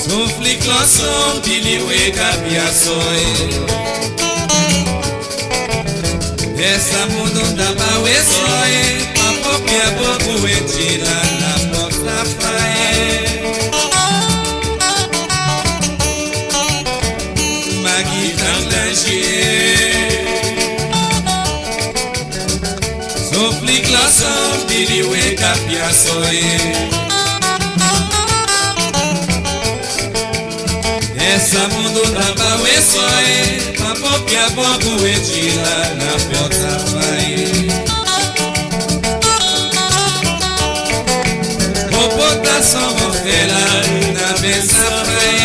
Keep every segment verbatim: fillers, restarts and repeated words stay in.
Sofle klansan, bili we kapyasoy. Essa mundo da bawesoy, papo pia bobo e tira na porta fae. Magi tanglanjie. Sofle klansan, bili we kapyasoy. Essa mundo da bawesoy, papo pia bobo e tira na porta fae. Bobo ta só bofela na bensa fae.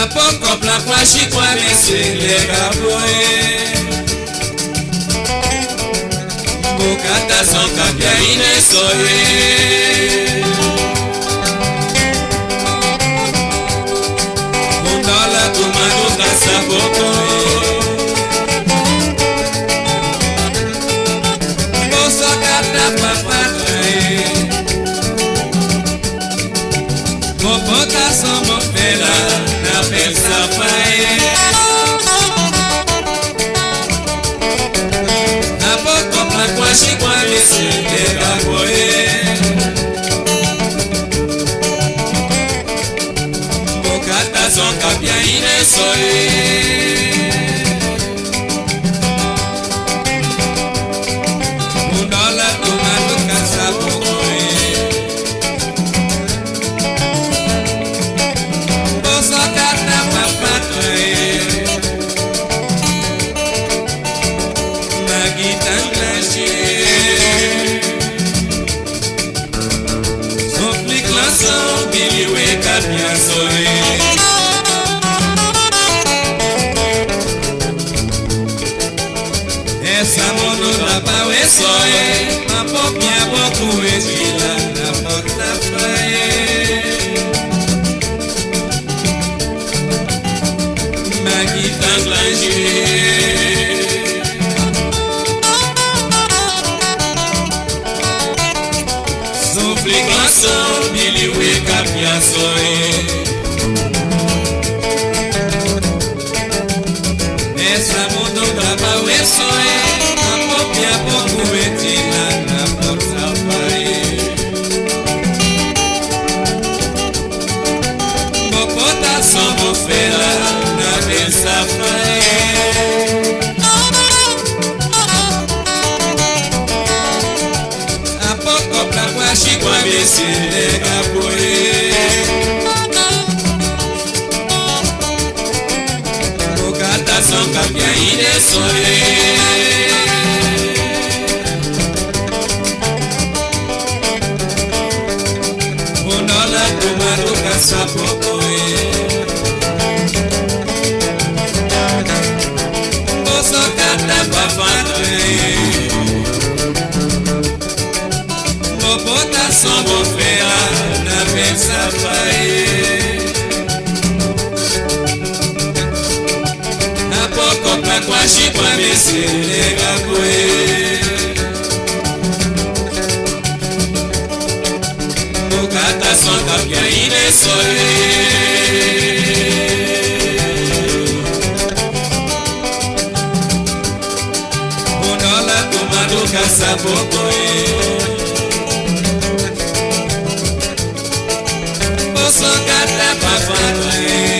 Apoko pla kwa shi kwa mese le kaboe. Bokata son kapia ine soe. Undola tumando kasa boko. Boso kata papatre. Bobo ta só bofela na bensa fae. Apoko pla kwa shi kwa mese le kaboe. Bokata son kapia ine soe. Undola tumando kasa bokoe. Boso kata papatre. Magi tanglanjie. Sofle klansan, bili we kapyasoy. Essa mundo da bawesoy, papo pia bobo e tira na porta fae. Magi tanglanjie. Sofle klansan, bili we kapyasoy. Essa mundo da bawesoy, papo pia bobo e tira na porta fae. Bobo ta só bofela na bensa fae. Apoko pla kwa shi kwa mese le kaboe. Bokata son kapia ine soe. Undola tumando kasa bokoe. Boso kata papatre. Bobo ta só bofela na bensa fae. Apoko pla kwa shi kwa mese le kaboe. Bokata son kapia ine soe. Undola tumando kasa bokoe. Boso kata papatre.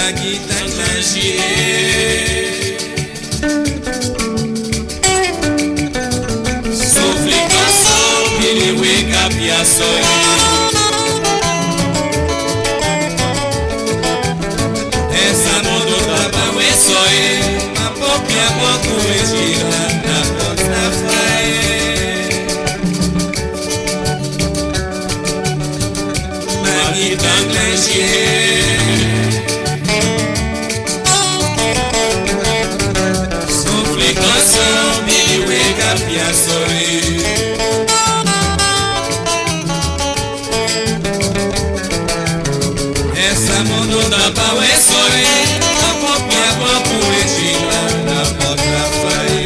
Kita nglajie. Sofle kanson, bili we kapia soe. Essa mundo tapa we soe. Mapopia boku e jila na kota fae. Magi tanglesie. Sofle kanson, bili we kapia soe. Essa mundo tapa we soe. Mapopia boku e jila na kota fae.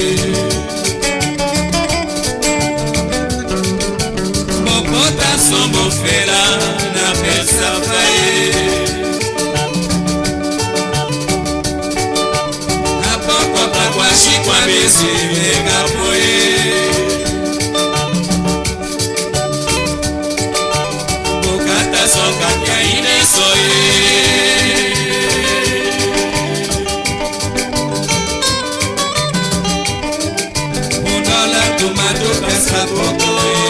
Bokotason bofela na pesa fae. Apoko pakwashi kwa bese mega poe. Bokotason kapia ine soe. Undola tumadu pesa pokoe.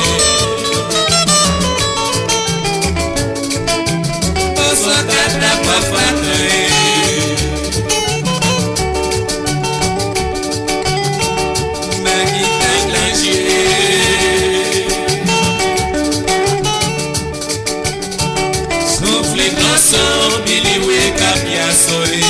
Poso kata pa fata e. Magi tanglesie. Sofle kanson, bili we kapia soe.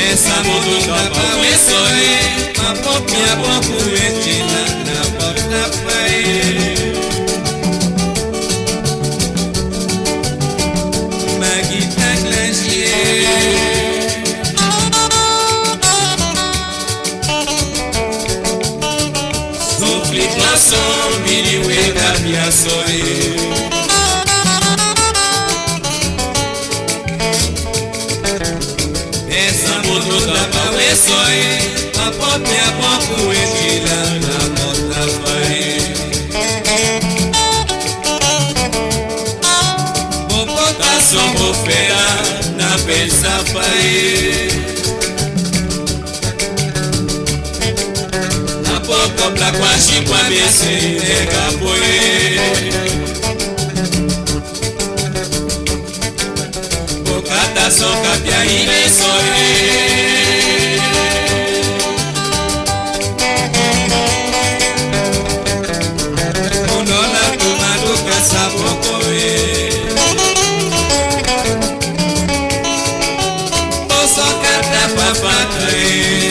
Essa mundo tapa we soe. Mapopia boku e jila na kota fae. Magi tanglesie. Sofle kanson, bili we kapia soe. Essa mundo tapa we soe. Mapopia boku e jila na kota fae. Bokotason bofela na pesa fae. Apoko pakwashi kwa bese mega poe. Bokotason kapia ine soe. Undola tumadu pesa pokoe. Poso kata pa fata e.